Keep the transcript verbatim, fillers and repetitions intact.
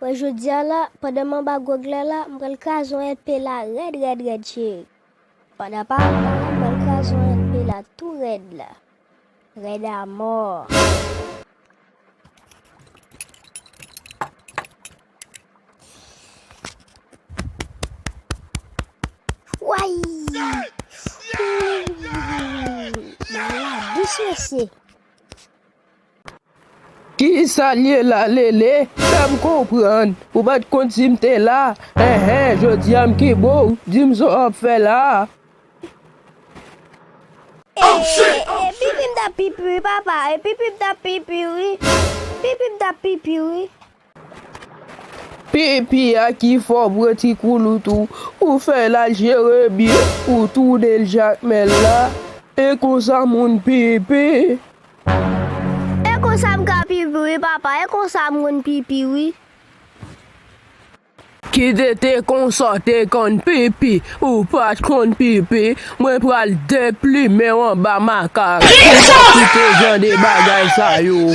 Mwen jodi a la, pandan m anba gwòg la la, m pral kraze yon L P la rèd, rèd, rèd, cheri. Pandan pa m la, m pral kraze yon L P la tou rèd la. Rèd amò. Way! Bagay la dous, mesye. Kisa l ye la, Lele? Fè m konprann. Ou pa t konn si m te la. Enhen, jodi a m kenbe w. Di m sa w ap fè la. E, e, pipi m t ap pipi wi, papa. E, pipi m t ap pipi wi. Pipi m t ap pipi wi. Pipi a ki fè w pran ti koulout ou, ou fè l al Jeremi, ou tounen l Jakmèl la. E konsa moun pipi. E konsa m ka pipi wi, papa. E konsa m konn pipi wi. Kite te konsa w te konn pipi, ou pa t konn pipi, mwen pral deplimen w anba makak. Ou pa kite jan de bagay sa yo.